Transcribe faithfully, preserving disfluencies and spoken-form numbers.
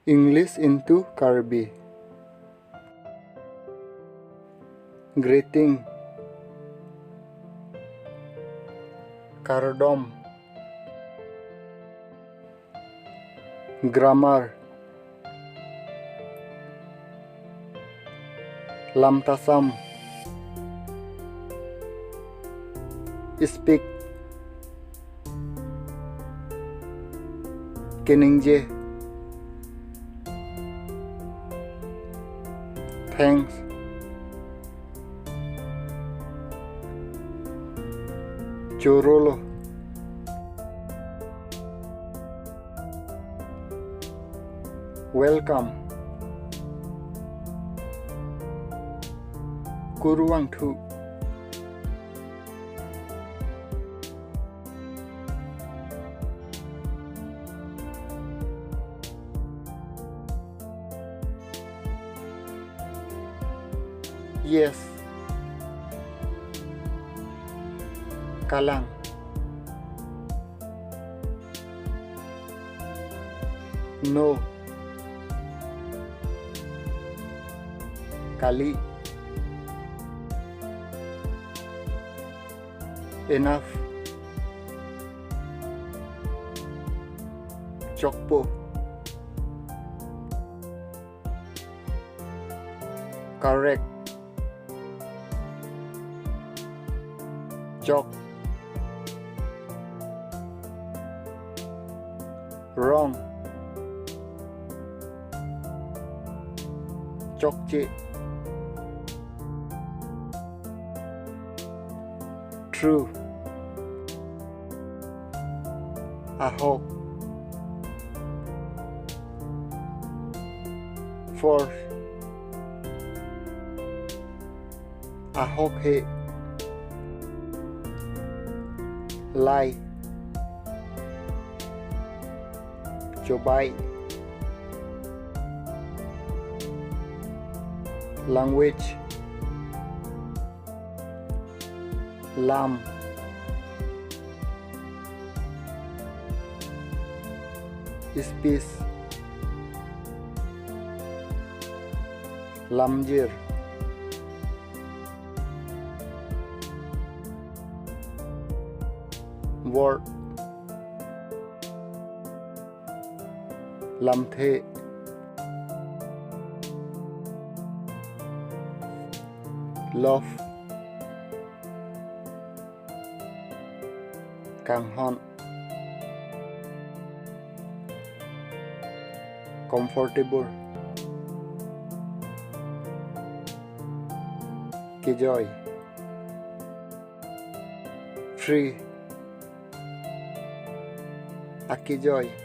English into Karbi. Greeting. Kardom. Grammar. Lamtasam. Speak. Keningje. Thanks. Chorolo. Welcome. Kurvangthu. Yes. Kalang. No. Kali. Enough. Chokpo. Correct. Chok. Wrong. Chokche. True. Ahok. False. Ahok he. Lie. Chobai. Language. Lam. Speech. Lamjir. Word. Lamthe. Love. Kanghon. Comfortable. Kejoi. Free. Akejoi.